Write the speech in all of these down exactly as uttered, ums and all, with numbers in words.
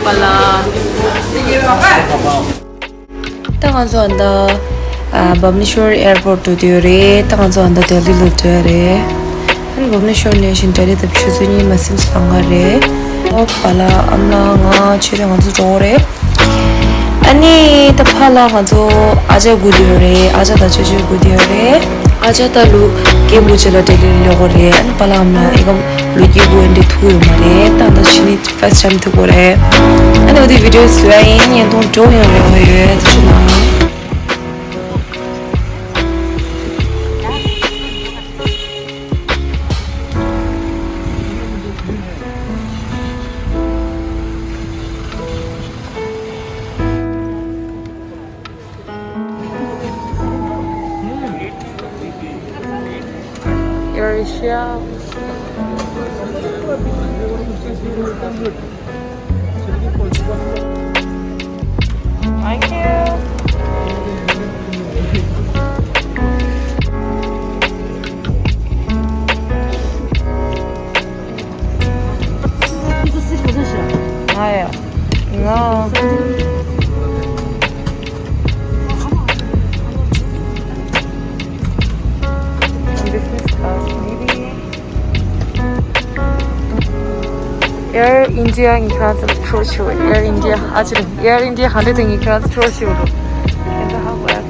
པ་ལ། ད་ང་ཚོ་ཨ་ད་བབ་ནི་ཤོར་ཨེར་པོར་ཊི་འགྲོ་དུས་རེད། ད་ང་ཚོ་ཨ་ད་ལྡི་ལི་འགྲོ་རེད། ཨ་ནི་བབ་ནི་ཤོར་ནས་བཞིན་ལྡི་ལི་ད་ཆུ་ཚོད་གཉིས་མ་ཟིན་ཙམ་ལ་རེད། ཨོ་པ་ལ་ཨ་མ་ལགས་ང་ཆོས་དང་ང་ཚོ་འགྲོ་གི་རེད། ཨ་ནི་ད་ཕར་ལ་ང་ཚོ་ཨ་ཅག་སྒུག་བསྡད་ཡོད་རེད། ཨ་ཅག་དང་ཅོ་ཅོ་སྒུག་བསྡད་ཡོད་རེད། ཨ་ཅག་ད་ལོ་བརྒྱད་དགུ་ཅིག་ལ་ལྡི་ལི་ལོག་གི་རེད། ཨ་ནི་ཕར་ལ་ཨ་མ་ལགས་ཨེ་ཀ་ལོ་བརྒྱད་དགུ་ཨེ་འདྲ་ཐུག་ཡོད་མ་རེད། ད་ད་ཕྱི་ནི་ཕར་སི་ཊའིམ་ཐུག་གི་རེད། ཨ་ནི་འོ་དེ་བི་ཌི་ཡོ་བཟོ་ཡ་ཡིན། བརྙན་ཐུང་འགྲོ་ཡོང་རེ་བ་ཡོད། ཐུགས་རྗེ་གནང་། Air Asia. Thank you. ང་ཡ། ང་། Business class maybe. Air India ངས་ཁྱེད་རང་ཚོ་ལ་འཕྲོད་ཞུ། Air India ཨ་ཅེ་རེད། Air India ཧ་འདྲེ་དེ་ངས་ཁྱེད་རང་ཚོ་འཕྲོད་ཞུ་རུ། ཁྱེད་ཚོ་ཧ་གོ་ཡ།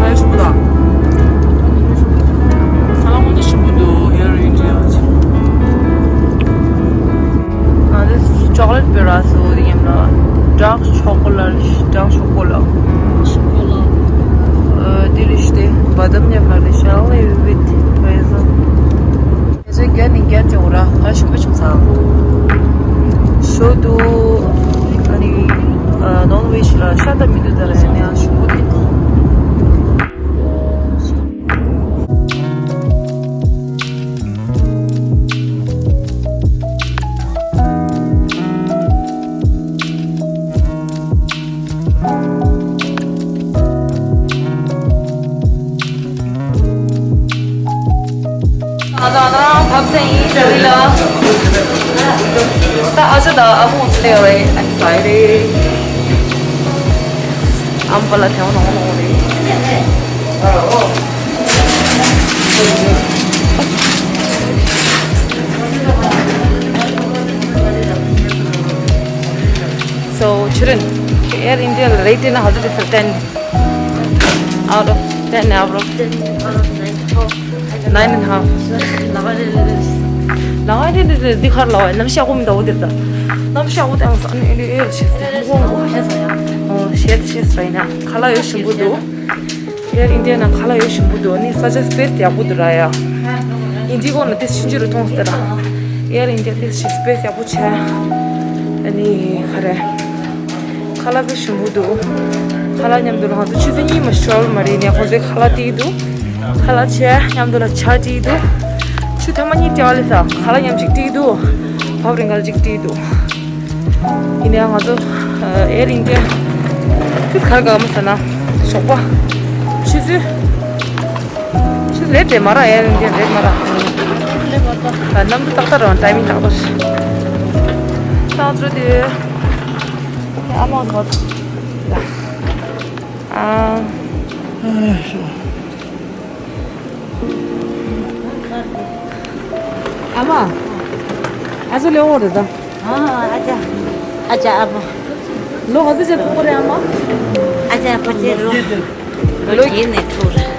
ཨ་ཞིམ་པོ་དང་། ཁ་ལག་མང་པོ་ཞིམ་པོ་འདུག Air India གི། ཨ་this is chocolate burrito. ཡིན་ལ། dark chocolate, dark chocolate. Chocolate. ཨ་དེ་རེད་ཤག་དེ་བ་དམ་མཉམ་ལ་རེད་ཤག with raisin. ཁྱེད་ཚོས་རྒྱ་ནི་རྒྱ་ཅིག་འོ་ར་ང་ཞིམ་པོ་བྱུང་སོང་། ཞོ་འདུག་ཨ་ནི་ཨ་ནོན་ཝེཇ་ལ་ཤ་དང་མི་འདུག་ད་ལ་ཡང་ཡང་ཞིམ་པོ་འདུག་ད་ང་ཚོ་ནང་བབས་ཚེ་ཡིན་ཞུ་ཡིན་ལ། ད་ཨ་ཅག་དང་ཨ་ཁུ་ཚོ་སླེབས་རེད། excited. ཨམ་པ་ལ་དེ་འོ་ནོ་ནོ་རེད། So, children, Air India rating how is it? Ten out of ten, out of ten, out of nine and a half. ལ་ང་རེ་རེ་རེ་འདི་ཁར་ལ་བ་ནམ་ཤག་གོ་མི་འདའ་འོ་དེར་ད། ནམ་ཤག་གོ་དེ་ཨང་ས་ཨ་ནི་ཨེ་ལི་ཨེ་ལ་ཤེས་ཏེ་མོ་གོ་ཤེས་ས་ཡ། ཨོ་ཤེས་ཤེས་ས་ཡིན་ན་ཁ་ལག་ཡོད་ཞིམ་པོ་འདུག Air India ནང་ཁ་ལག་ཡོད་ཞིམ་པོ་འདུག་ཨ་ནི་ས་ཆ་སི་པེ་སི་ཡག་པོ་འདུག་ར་ཡ། ཨིན་ཌི་གོ་ནང་དེ་ཕྱིན་ཅི་རུ་མཐོང་སྟེ་ར། Air India དེ་ཕྱིན་སི་པེ་སི་ཡག་པོ་བྱས། ཨ་ནི་ག་རེ། ཁ་ལག་དཔེ་ཞིམ་པོ་འདུག་ཁ་ལག་མཉམ་དུ་ང་ཚོ་ཆུ་ཚོད་གཉིས་མ་ཤོར་མ་རེད་ནས་ཁོང་ཚོའི་ཁ་ལག་སྟེར་གྱི་འདུག་ཁ་ལག་བྱས་མཉམ་དུ་ལ་ཇ་སྟེར་གྱི་འདུག་ཆུ་ཐེངས་མ་གཉིས་བརྒྱབ་ལས་ས་ཁ་ལག་མཉམ་གཅིག་སྟེར་གྱི་འདུག་བབ་རིང་ག་ལ་གཅིག་སྟེར་གྱི་འདུག་ཡིན་ནའང་ང་ཚོ་ཨེར་ཨིན་ཌི་ཡ་ཏིས་ག་རེ་དགའ་མོ་ཟེར་ན་ཞོགས་པ་ཆུ་ཚོད་ཆུ་ཚོད་ལེཊ་རེད་མ་ར། ཨེར་ཨིན་ཌི་ཡ་ལེཊ་མ་ར། ཨ་གནམ་གྲུ་ཏག་ཏག་རང་ཊའི་མིང་ཏག་ཏག་རེད། ཏང་ཚོ་དེ་ཨ་མ་ག་ཨ། ཨ་མ། ཨ་ཅག་ལོ་འོ་རེད་ད། ཨ་ཅག་ཨ་ཅག་ཨ་མ། ལོ་ག་ཚོད་ཆགས་ཐུག་པ་རེད་ཨ་མ། ཨ་ཅག་ཕ་ཆེ་ལོ། ལོ་བརྒྱད་ནས་ཐུག་རེད།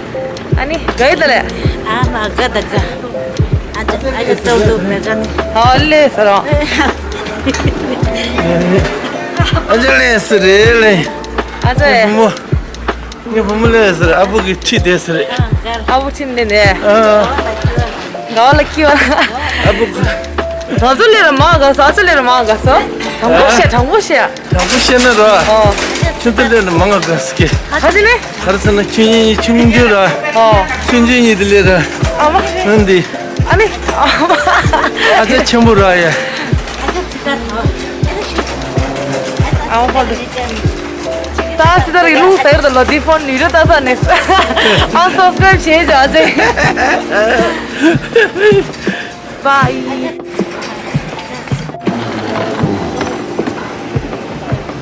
ཨ་ནི་དགའ་ཡི་ད་ལེ། ཨ་མ་དགའ་ད་དགའ། ཨ་ཅག་ཨ་ཅག་སྟོབས་སྟོབས་མེད་ད་ནི། ཧ་ལས་ཟེར་རོ། ཨ་ཅག་ལས་ཟེར་རེད་ལེ། ཨ་ཅག་ཨེ། བུ་མོ། ངའི་བུ་མོ་ལས་ཟེར་ཨ་བུ་གི་ཁྲིད་དེ་ཟེར། ཨ་བུ་ཁྲིད་དེ་ནས། ཨ། ག་བ་ལ་ཁྱི་བ། ཨ་བུ། ང་ཚོ་ལས་ར་མང་ག་སོ། ཨ་ཚོ་ལས་ར་མང་ག་སོ། དྲང་པོ་བཤད། དྲང་པོ་བཤད། དྲང་པོ་བཤད་ན་ར། ཨོ། ཁྱི་ཚོ་ལས་ར་མང་ག་སོ་ཀྱེ། ག་ཚོད་ལས། ག་རེ་ཟེར་ན་ཁྱི་ཉིན་ཉིན་ཆུང་ཆུང་ར། ཨོ། ཆུང་ཆུང་ཉིན་དེ་ལས་ར། ཨ་མ། ཨ་འདི། ཨ་ནི། ཨ་མ། ཨ་ཅག་ཆེན་པོ་ར་ཡ། ཨ་མ་ཧོལ་ཌི། ད་སི་ཏར་གྱི་ལུང་ཟེར་དུ་ལོ་དེ་ཕོན་ནུས་ར་ད་ས་ནས། ཨ་སབ་སི་ཀ་རེབ་བྱེད་བྱ་ཅེ། Bye.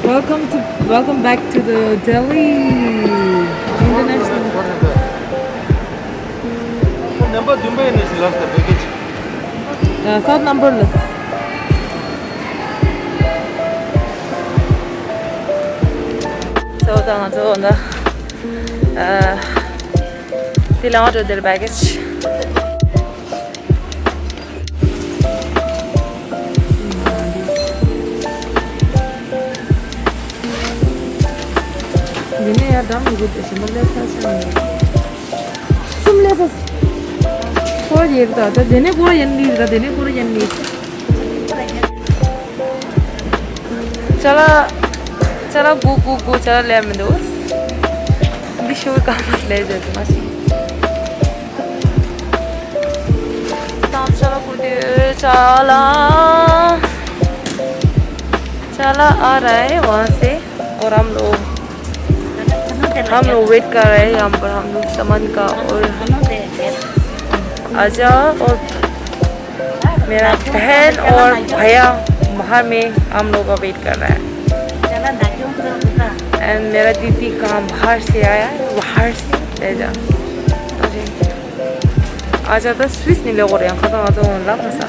Welcome to, welcome back to the Delhi International. ཁོ་ནམ་པར་བདུན་པ་ཡིན་ནས་ཞིག་ལབ་སྟེ་བེ་ཀེ་ཇི། ཨ། སའུཐ་ནམ་པར་ལེས། སའུཐ་ང་ཚོ་འོ་ན། ཨ། དེ་ལའང་འགྲོ་དེར་བེ་ཀེ་ཇི། འདི་ནས་ཡར་འགྲམ་མི་དགོས་ཏེ་གཞན་པ་ལས་ས་ཆ་མེད། གསུམ་ལས་ས། སྐོར་ཡེར་ད་ད་དེ་ནས་སྐོར་ཡན་ལི་ད་དེ་ནས་སྐོར་ཡན་ལི། ཅ་ལག་ཅ་ལག་གུ་གུ་གུ་ཅ་ལག་ལས་མི་འདུག་འདི་ཤོག་ག་མ་ལས་བྱས་མ་ཤེས། ད་ཅ་ལག་གུ་དེ་ཅ་ལག་ཅ་ལག आ रहा है वहाँ से। और हम लोग, हम लोग वेट कर रहे हैं यहाँ पर, हम लोग सामान का। और आजा, और मेरा बहन और भैया बाहर में हम लोग का वेट कर रहा है। एंड मेरा दीदी कहाँ बाहर से आया है, बाहर से ले जा। आजा तो स्विस नहीं लोग रहे हैं, खत्म खत्म होने लगा सा।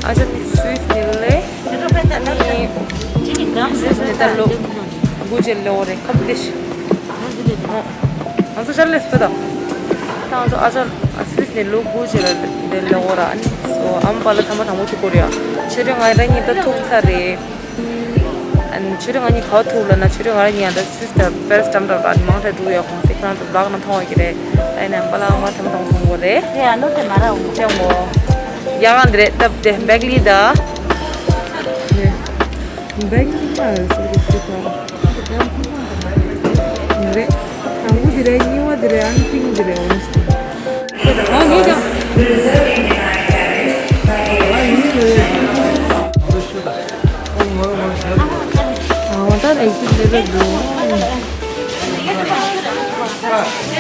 अच्छा, स्विस ནས་ལས། སུད་སི་ནས་ད་ལོ་དགུ་བཅུ་ལོ་རེ་ཁབ་དེ་ཤི། ང་ཚོ་ཤར་ལས་སྤེ་ད། ད་ང་ཚོ་ཨ་ཅག་སུད་སི་ནས་ལོ་དགུ་བཅུ་ལ་དེ་ལོ་ར་ཨ་ནི་སོ་ཨམ་པ་ལ་ཐ་མ་དང་པོ་ཐུག་གོ་རེ་ཡ། ཆེ་རེ་ང་ར་གཉིས་ད་ཐུག་ཚར་རེད། ཨ་ནི་ཆུ་རིང་ང་གཉིས་ག་ཐུག་ལ་ན་ཆུ་རིང་ང་ར་གཉིས་ཡང་ད་སུད་སི་ད་པེ་རི་སི་འགྲམ་འགྲམ་ལ་མང་དྲགས་འགྲོ་ཡོད་ཁོང་སི་ཁོ་རང་ཚོ་བི་ལོག་ནང་མཐོང་བ་གི་རེད། ད་ཡིན་ནའི་པ་ལག་མ་ཐམ་ཐོང་ཐོང་གོ་རེད། དེ་ཡང་ནོ་དེ་མ་ར་འོང་། ཐེང་གོ། ཡ་གང་དེ་རེད་སྟབས་དེ་བེག་ལི་ད། བེག་ལི་མ་རེད་སུ་རེད་སུ་ཁོ་རེད། དང་པོ་དེ་རེད། གཉིས་པ་དེ་རེད། ཨ་ནི་པིང་དེ་རེད། འོ་ནི་སྟེ། ཨ་ངས་ཀྱང་། ཨ་ད་ཨེག་སི་ལེ་བེལ་འདུག་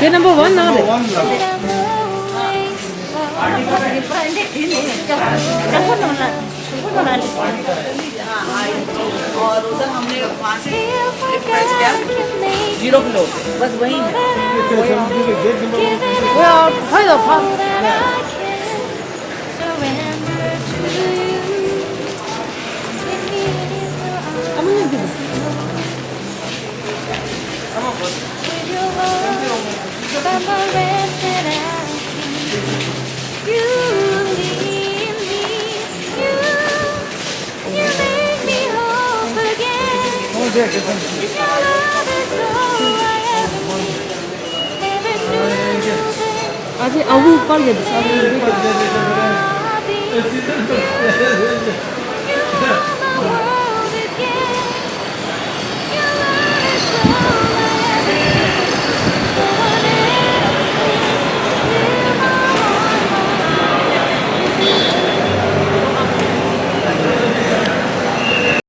དེ་ནམ་བར་ཝན་ནང་རེད། और उधर हमने वहाँ से प्रेस किया। जीरो किलो, बस वही है। वो यार, भाई दा, भाई। ཨ་ཅེ་ཨ་བུ་པར་གྱི་འདུག་ཨ་བུ་པར་གྱི་འདུག